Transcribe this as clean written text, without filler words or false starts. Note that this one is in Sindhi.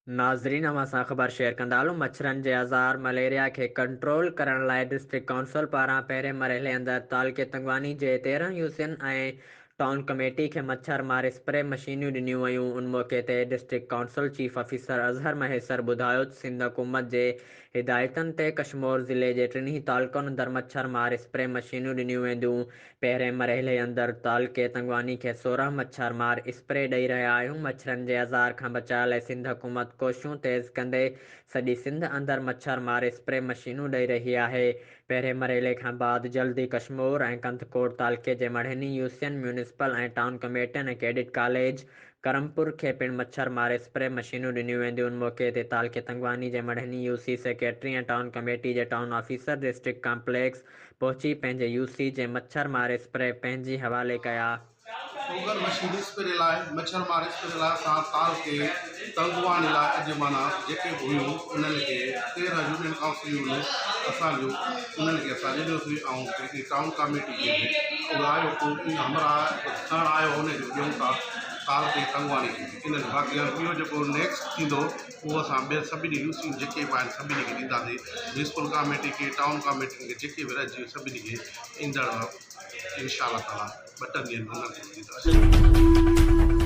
ناظرين اوهان سان خبر شيئر ڪندا هلون مڇرن جي آزار مليريا کي ڪنٽرول ڪرڻ لاء ڊسٽرڪٽ ڪائونسل پاران پهرين مرحلي اندر تعلقي تنگواني جي 13 يوسين ۽ ٽائون ڪميٽي کي مڇر مار اسپري مشينيون ڏنيون ويون ان موقعي تي district council chief officer Azhar Mahesar ٻڌايو ته سنڌ حڪومت جي هدايتن تي ڪشمور ضلعي جي ٽنهي تعلقن اندر مڇر مار اسپري مشينيون ڏنيون وينديون پهرين مرحلي اندر تعلقي تنگواني کي 16 مڇر مار اسپري ڏئي رهيا آهيون، مڇرن جي آزار کان بچاء لاء سنڌ حڪومت ڪوششون تيز ڪندي سڄي سنڌ اندر مڇر مار اسپري مشينون ڏئي رهي آهي، پهرين مرحلي کان بعد جلد ئي ڪشمور ۽ ڪنڌڪوٽ تعلقي جي مڙهني يوسين، ميونسپل ۽ ٽائون ڪميٽين ۽ ڪيڊٽ ڪاليج ڪرمپور کي پڻ مڇر مار اسپري مشينون ڏنيون وينديون ان موقعي تي تعلقي تنگواني جي مڙهني U C secretary ۽ town committee جي ٽائون آفيسر ڊسٽرڪٽ ڪامپليڪس پهچي پنهنجي يو سي جي مڇر مار اسپري پنهنجي حوالي ڪيا. سوگر مشين اسپري لاء مڇر مار اسپري لاء اسان تعلقي تنگواني لاء اڄ معنيٰ جيڪي به هيون انهن کي 13 يونين ڪائونسليون هيون اسان جون انهن کي اسان ڏنيوسين ۽ هڪڙي ٽائون ڪاميٽي کي به اهو آيو ڪو ان همراهه کڻڻ آيو ان کي به ڏيون ٿا تعلقي تنگواني کي انهن باقي هاڻي ٻيو جيڪو نيڪسٽ ٿيندو اهو اسان ٻين سڀني يو سين جيڪي به آهن سڀني کي ڏينداسين ميونسپل ڪاميٽي کي ٽائون ڪاميٽين کي جيڪي به رهجي ويو سڀني کي ايندڙ انشاء الله تعاليٰ ٻه ٽن ڏينهن ۾ انهن کي به ڏينداسين.